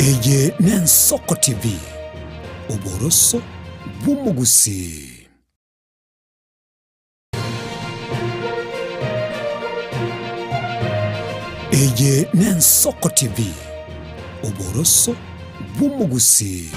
Eye n'Ensoko TV, oboroso bw'omogusii. Eye n'Ensoko TV, oboroso bw'omogusii.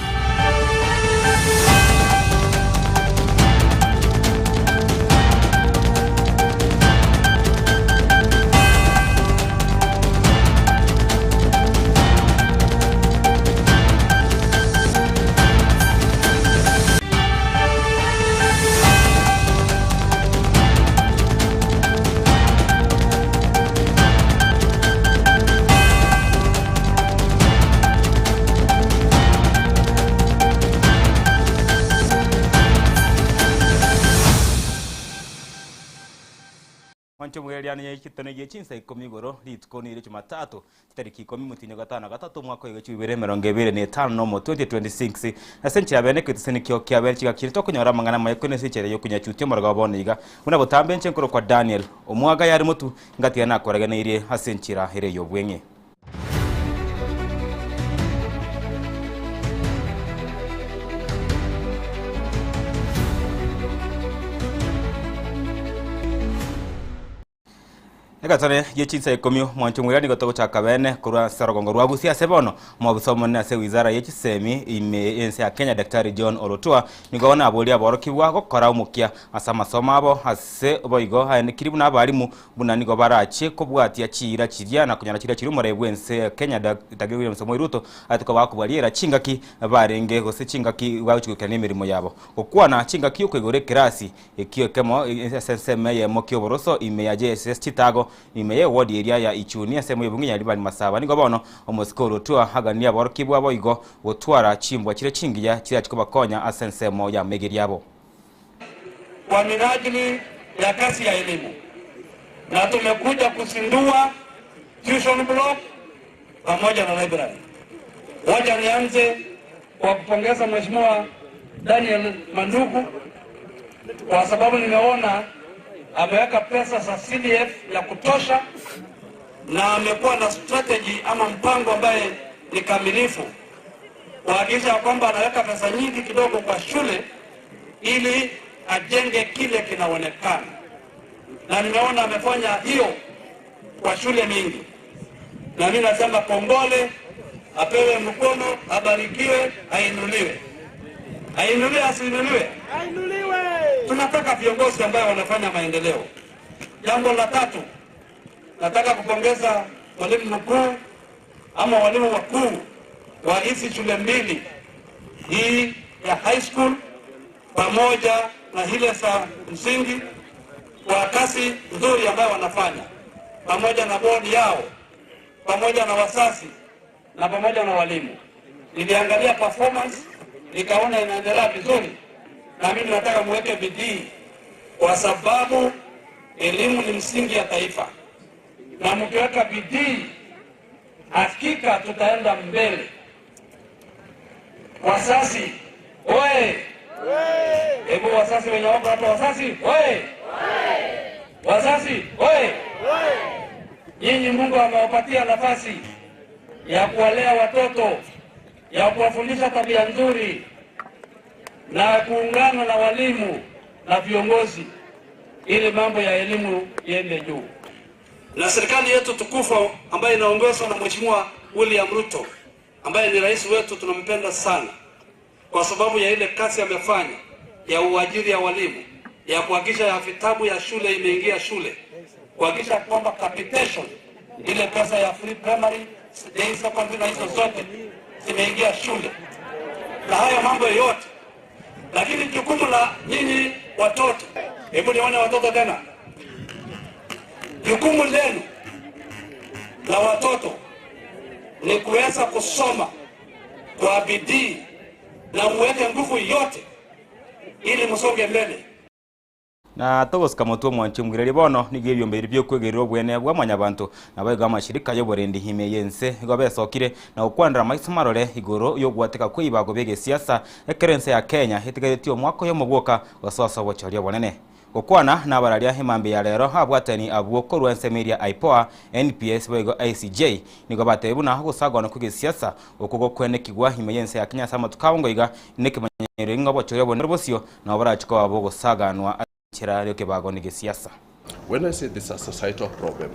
Mwanche omogweriano ye chitono gie chinsa ikomi igoro, rituko nirio Jumatatu, chitariki ikomi motienyi o gatano na gatato omwaka o egechu bibere emerongo ebere na etano nomo, 2026. Ase enchera ya bene eketisani kio kia bene chigakire tokonyora amang'ana amaya korende ase enchera y'okonyachutia omorwega bono iga. Buna botambe inche nkorokwa Daniel, omwaga yare motu, ngatiga nakorageneirie ase enchera ere y'obweng'e. Egatone gie chinsa ikomi omwancho omwira nigo togochaka bene korwa ase orogongo rwa Gusii ase bono omobisa omonene ase wizara ye chisemi ime y'ense ya Kenya Daktari John Olotua nigo bono aboria aborokigwa gokora omokia ase amasomo abo ase boigo aenekiri buna abalimu Buna nigo barachie kobwatia chiira chiria na konyora chiria chiria omorai bw'ense ya Kenya Daktari William Samoei Ruto aete koba akobariera chingaki barenge gose chingaki bagochia goikerania emeremo yabo. Gokwana chingaki okoigora ekerasi ekio ekemo ase ensemo eyemo ki'oboroso ime ya JSS Chitago ime ye ward eria ya Ichuni ensemo y'obong'ina ya Ribani Masaba nigo bono omosike o Ruto aganirie aborokigwa boigo gotwara chimbwa chiria chingiya chirachie kobakonya ase ensemo y'amaigerio abo. Kwa minajili ya kazi ya elimu na tumekuja kuzindua tuition block pamoja na library. Wacha nianze kwa kupongeza Mheshimiwa Daniel Manduku kwa sababu nimeona ameweka pesa za CDF ya kutosha na amekuwa na strategy ama mpango ambaye ni kamilifu kuhakikisha kwamba anaweka pesa nyingi kidogo kwa shule ili ajenge kile kinaonekana, na nimeona amefanya hiyo kwa shule mingi, na mimi nasema kongole, apewe mkono, abarikiwe, ainuliwe. Ainuliwe asiinuliwe? Ainuliwe. Tunataka viongozi ambayo wanafanya maendeleo. Jambo la tatu, nataka kupongeza mwalimu mkuu ama walimu wakuu wa hizi shule mbili, hii ya high school pamoja na ile za msingi, kwa kazi nzuri ambayo wanafanya pamoja na bodi yao pamoja na wazazi na pamoja na walimu. Niliangalia performance nikaona inaendelea vizuri, na mimi nataka muweke bidii, kwa sababu elimu ni msingi ya taifa, na mkiweka bidii hakika tutaenda mbele. Wazazi oye! Hebu wazazi wenye wako hapa, wazazi oye! Wazazi oye! Nyinyi Mungu amewapatia nafasi ya kuwalea watoto, ya kuwafundisha tabia nzuri na kuungana na walimu na viongozi ili mambo ya elimu iende juu. Na serikali yetu tukufu ambayo inaongozwa na Mheshimiwa William Ruto ambaye ni rais wetu, tunampenda sana kwa sababu ya ile kazi amefanya ya uajiri ya walimu, ya kuhakikisha ya vitabu ya shule imeingia shule, kuhakikisha kwamba capitation ile pesa ya free primary, day secondary na hizo zote zimeingia shule na hayo mambo yote. Lakini jukumu la nyinyi watoto, hebu nione watoto tena, jukumu lenu la watoto ni kuweza kusoma kwa bidii na muweke nguvu yote ili msonge mbele. Na togosika motwe omwanchi omoiraria bono, nigo ebiombe ebi bi'okwegerera obwene bwa mwanyabanto, naboigo amashirika y'oborendi ime y'ense igo besokire na gokwanera maiso marore igoro y'ogwateka kw'ebibago bi'egesiasa ekero ense ya Kenya etigaretie omwaka oyomo bwoka gosoa ase obochori obonene. Gokwana nabararia emambia ya rero abwatani abwo korwa ensemo eria IPOA, NPS boigo ICJ nigo batebire buna ogosagwana kw'egesiasa okwo gokwenekigwa ime y'ense ya Kenya ase amatuko abongo iga nekemanyererio ng'a obochori obonene bosio nabo borache koba bogosaganwa ase enchera y'ekebago n'egesiasa. When I say this is a societal problem,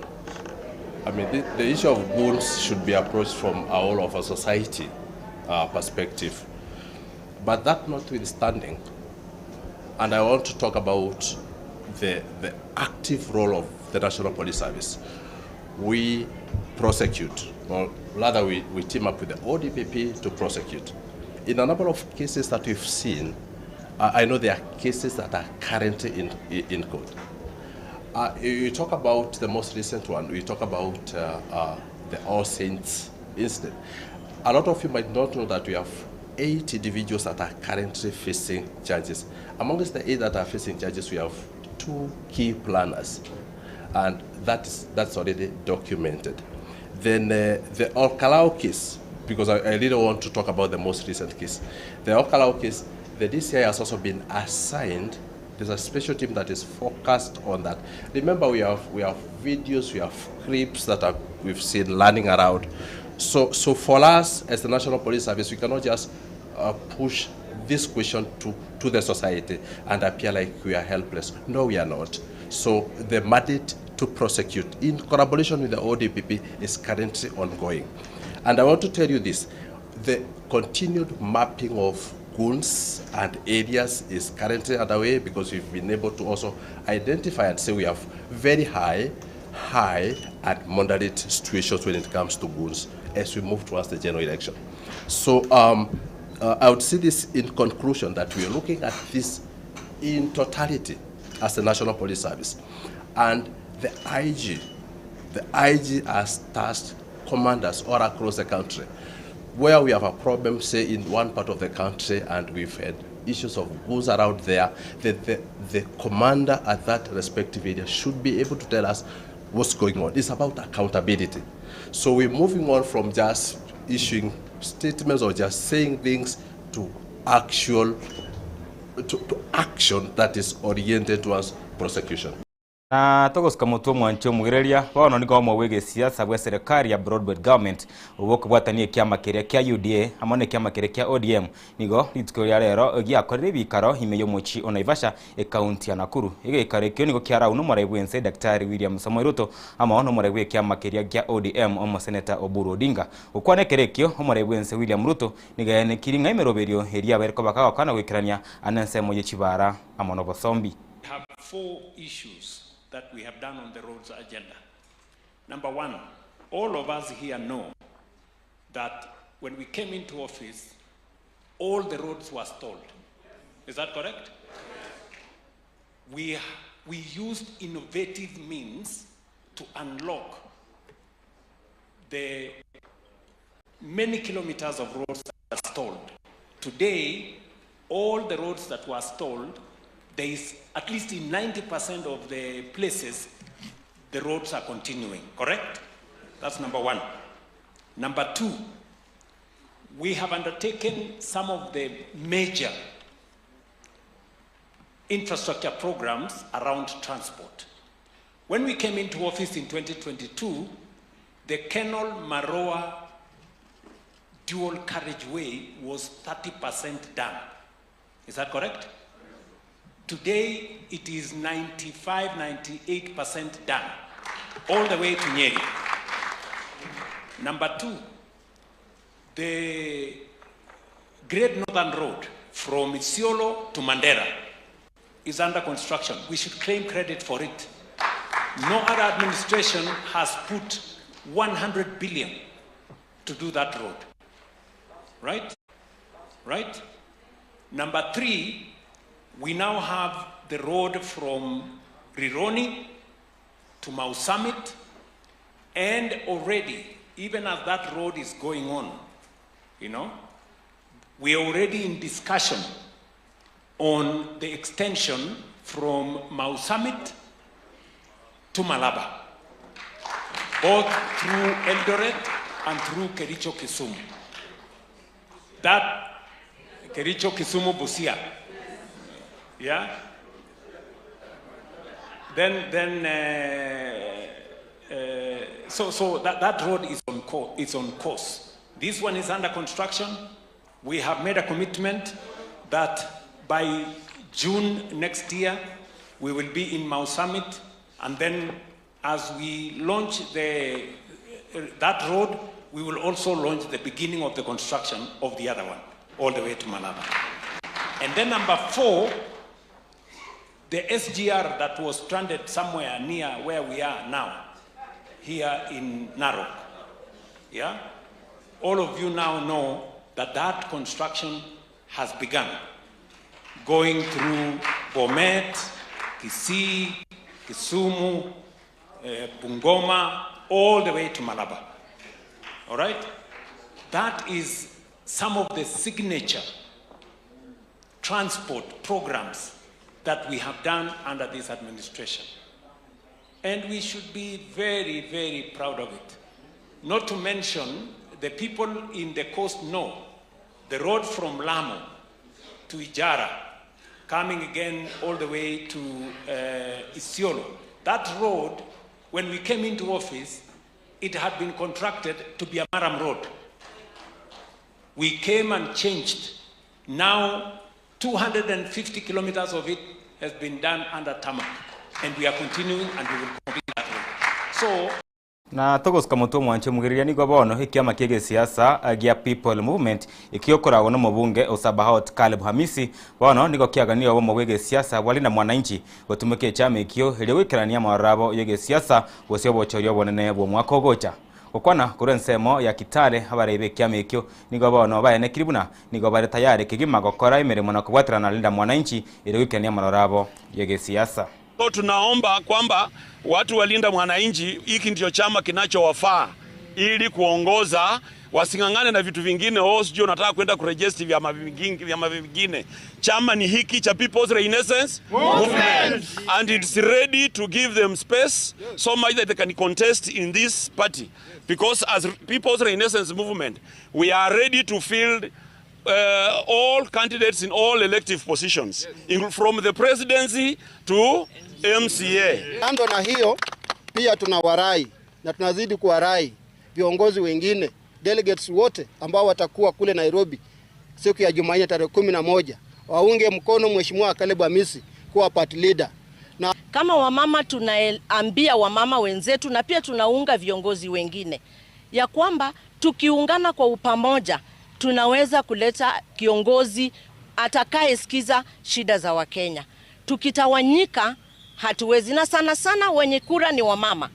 I mean the, the issue of goons should be approached from a whole of a society uh, perspective. But that notwithstanding, and I want to talk about the, the active role of the National Police Service. We prosecute, or rather we, we team up with the ODPP to prosecute. In a number of cases that we've seen, I, I know there are cases that are currently in, in court. You talk about the most recent one, we talk about the All Saints incident. A lot of you might not know that we have 8 individuals that are currently facing charges. Amongst the 8 that are facing charges, we have 2 key planners, and that's already documented. Then the Olkalou case, because I really want to talk about the most recent case. The Olkalou case, the DCI has also been assigned. There's a special team that is focused on that. Remember, we have videos, we have clips that we've seen running around. So for us as the National Police Service, we cannot just push this question to the society and appear like we are helpless. No, we are not. So the mandate to prosecute in collaboration with the ODPP is currently ongoing. And I want to tell you this, the continued mapping of goons and areas is currently underway because we've been able to also identify and say we have very high and moderate situations when it comes to goons as we move towards the general election. So I would say this in conclusion that we are looking at this in totality as the National Police Service. And the IG, the IG has tasked commanders all across the country. Where we have a problem, say in one part of the country, and we've had issues of goons around there, the commander at that respective area should be able to tell us what's going on. It's about accountability. So we're moving on from just issuing statements or just saying things to action that is oriented towards prosecution. Na togosika motwe omwancho omogereria bono nigo omo bwa egesiasa bwa eserekari ya Broad-Based Government obwo okobwatania ekiama keria kia UDA amo na ekiama keria kia ODM nigo rituko ria rero giakorire ebikaro ime ya omochi o Naivasha ekaunti ya Nakuru. Egeikaro ekio nigo kiarau na omorai bwa ense Daktari William Samoei Ruto amo na omorai bwa ekiama keria kia ODM omoseneta Oburu Odinga. Gokwana ekero ekio omorai bwa ense William Ruto nigo yaenekiri ng'a emeroberio eria abaire koba kagokana goikerania ane ensemo ye chibara amo na obosombi. We have 4 issues that we have done on the roads agenda. Number 1, all of us here know that when we came into office, all the roads were stalled. Is that correct? We used innovative means to unlock the many kilometers of roads that are stalled. Today, all the roads that were stalled, there is at least in 90% of the places, the roads are continuing, correct? That's number 1. Number 2, we have undertaken some of the major infrastructure programs around transport. When we came into office in 2022, the Kenol Maroa dual carriageway was 30% done. Is that correct? Today, it is 95, 98% done, all the way to Nyeri. Number 2, the Great Northern Road from Isiolo to Mandera is under construction. We should claim credit for it. No other administration has put 100 billion to do that road. Right? Right? Number 3, we now have the road from Rironi to Mau Summit, and already, even as that road is going on, we are already in discussion on the extension from Mau Summit to Malaba, both through Eldoret and through Kericho Kisumu. That Kericho Kisumu Busia. Yeah? Then, then, uh, uh, so, so that, that road is on, co- is on course. This one is under construction. We have made a commitment that by June next year, we will be in Mau Summit. And then as we launch the, uh, that road, we will also launch the beginning of the construction of the other one, all the way to Malaba. And then number four, the SGR that was stranded somewhere near where we are now, here in Narok. Yeah? All of you now know that that construction has begun, going through Bomet, Kisii, Kisumu, Bungoma, all the way to Malaba. All right? That is some of the signature transport programs that we have done under this administration. And we should be very, very proud of it. Not to mention, the people in the coast know the road from Lamu to Ijara, coming again all the way to Isiolo. That road, when we came into office, it had been contracted to be a Maram road. We came and changed. Now, 250 kilometers of it has been done under tarmac. And we are continuing and we will complete that road. So, Na togosika motwe omwanche omogereria nigo bono ekiama kia egesiasa gia People Movement ekio okoragwa na omobunge o Sabaot Caleb Hamisi bono nigo kiaganirie obomo bwa egesiasa bwa Linda Mwananchi gotumeka echiama ekio erio goikerania amaroro abo ya egesiasa gose obochoria obonene bwa omwaka ogocha. Gokwana korwa ensemo ya Kitale abarai ba ekiama ekio nigo bono baenekiri buna nigo bare tayari kegima gokora emeremo na kobwaterana na Linda Mwananchi erio goikerania amaroro abo ya egesiasa. So tunaomba kwamba watu walinda mwananchi, hiki ndio chama kinachowafaa ili kuongoza, wasing'ang'ane na vitu vingine. Oh, sijui unataka kwenda kuregister vyama vingine, vyama vingine. Chama ni hiki cha People's Renaissance Movement and it's ready to give them space so much that they can contest in this party because as People's Renaissance Movement we are ready to field all candidates in all elective positions, from the presidency to MCA. Kando na hiyo, pia tunawarai na tunazidi kuwarai viongozi wengine, delegates wote ambao watakuwa kule Nairobi siku ya Jumanne tarehe 11 waunge mkono Mheshimiwa Caleb Amisi kuwa party leader. Na kama wamama tunaambia wamama wenzetu na pia tunaunga viongozi wengine ya kwamba tukiungana kwa upamoja tunaweza kuleta kiongozi atakayesikiza shida za Wakenya. Tukitawanyika hatuwezi, na sana sana wenye kura ni wamama.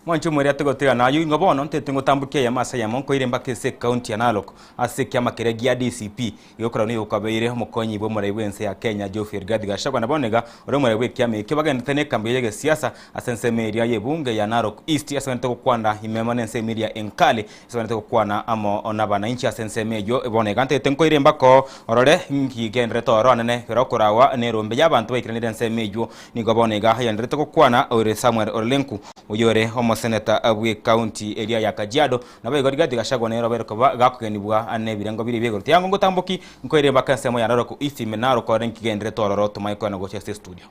Mwancho mweri ategotiga nayo ingo bono ntete ngotambukia ya masa yamo nkoire mpaka ase county ya Narok ase kiama keria gia DCP igokora ni ukabeire omokonyi bwa omorai bwense ya Kenya Geoffrey Rigathi Gachagua na bonega ore omorai bwa ekiama ekio bagendete na ekambi ya egesiasa ase ensemo eria ya ebunge ya Narok East ase bagendete gokwana imemo na ensemo eria enkali ase bagendete gokwana amo na abananchi ase ensemo eywo bonega ntete nkoire mpaka orore nki genderete oro anene ekero okoragwa na erombe ya abanto baikeranire ensemo eywo nigo bonega agenderete gokwana ore Samuel Olelenku oyore omoseneta bwe county eria ya Kajiado nabo igo Rigathi Gachagua nero obeire koba gakogenigwa na ebirengo biria bia igoro. Tiango ngotamboki nkoire mpaka ensemo ya Narok East ime Narok ore nkigenderete ororo tomaye koena gocha ase estudio.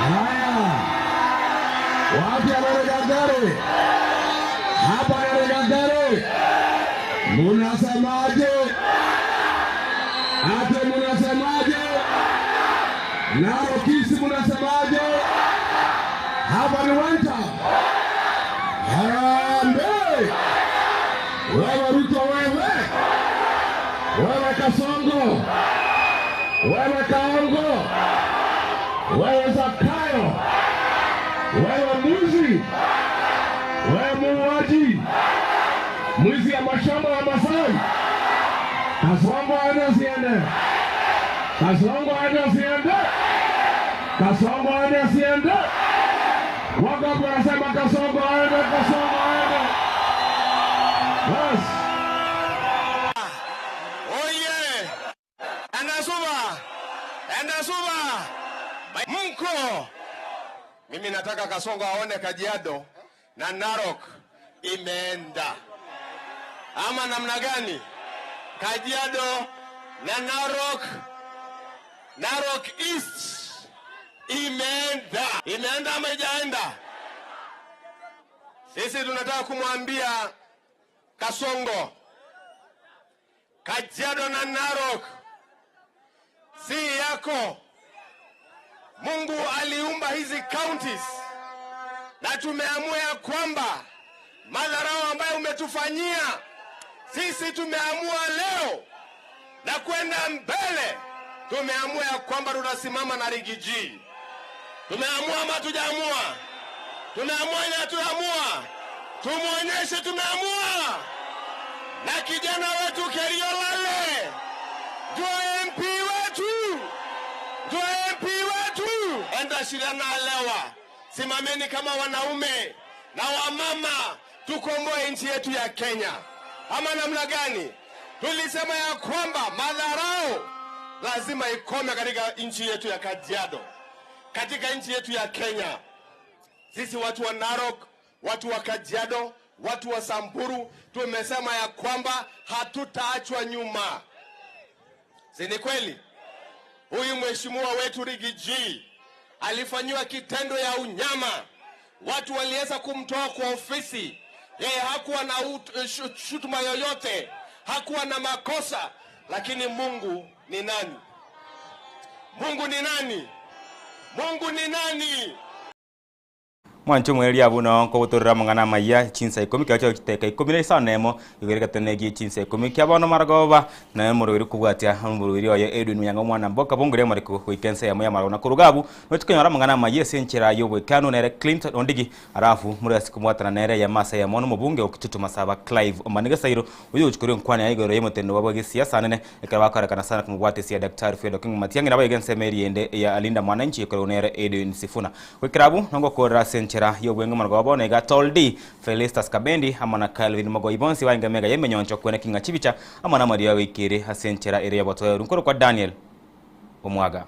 Haya, wapi Gangare? Hapa Gangare, munasemaje? Ate munasemaje? Narok East munasemaje? Hapa ni Wanta. Harambee! Wewe Ruto, wewe wewe Kasongo, wewe Kaongo, wewe Zakayo, wewe mwizi, wewe muuaji, mwizi ya mashamba ya Masai. Kasongo aende asiende? Kasongo aende asiende? Kasongo aende asiende? Wangapi wanasema Kasongo aende? Kasongo aende? Bas. Oye! Endasuba! Endasuba! Mko! Mimi nataka Kasongo aone Kajiado na Narok imeenda. Ama namna gani? Kajiado na Narok. Narok East imeenda. Imeenda ama ijaenda? Sisi tunataka kumwambia Kasongo, Kajiado na Narok si yako. Mungu aliumba hizi counties na tumeamua ya kwamba madharau ambayo umetufanyia sisi, tumeamua leo na kwenda mbele, tumeamua ya kwamba tutasimama na Rigiji. Tumeamua ama tujaamua? Tumeamua ile hatuamua, tumwonyeshe tumeamua. Na kijana wetu Kerio Lale ndio MP wetu, ndio MP wetu. Enda shirana lewa, simameni kama wanaume na wamama, tukomboe nchi yetu ya Kenya. Ama namna gani? Tulisema ya kwamba madharau lazima ikome katika nchi yetu ya Kajiado, katika nchi yetu ya Kenya. Sisi watu wa Narok, watu wa Kajiado, watu wa Samburu tumesema ya kwamba hatutaachwa nyuma. Si ni kweli? Huyu mheshimiwa wetu Rigiji alifanyiwa kitendo ya unyama, watu waliweza kumtoa kwa ofisi. Yeye hakuwa na shutuma yoyote, hakuwa na makosa, lakini Mungu ni nani? Mungu ni nani? Mungu ni nani? Mwanche omwereria abwo nao nkogotorera amang'ana amaya chinsa ikomi kero chiago chiteka ikomi na isano na emo igoro egetene gie chinsa ikomi kia bono marogoba naye omorweri kobwatia omorweri oye Edwin Munyang'au omwana mboka bongire amariko goika ense eyemo y'amarogo na koruga abwo nochi konyora amang'ana amaya ase enchera y'oboikanu nere Clinton Ondigi alafu more ase kobwatana nere eyemo ase eyemo nomobunge o Kitutu Masaba Clive Omane Gesairo oyio ogochia korwa enkwana yaye igoro y'omoteneno bwa bw'egesiasa nene ekero bakorekana sana komobwatesia Daktari Fred Okengo Matiang'i naboigo ensemo eria ende ya Linda Mwananchi ekorwa nere Edwin Sifuna. Goikera abwo nogokoorera ase enchera y'obweng'e omorwego bono iga Toldi, Felistus Kabendi, amo na Calvin Mogoi bonsi barenge mega y'emenyoncho kwene king'a chibicha amo namariogo goika ere ase enchera ere y'obotoereru nkorokwa Daniel Omwaga.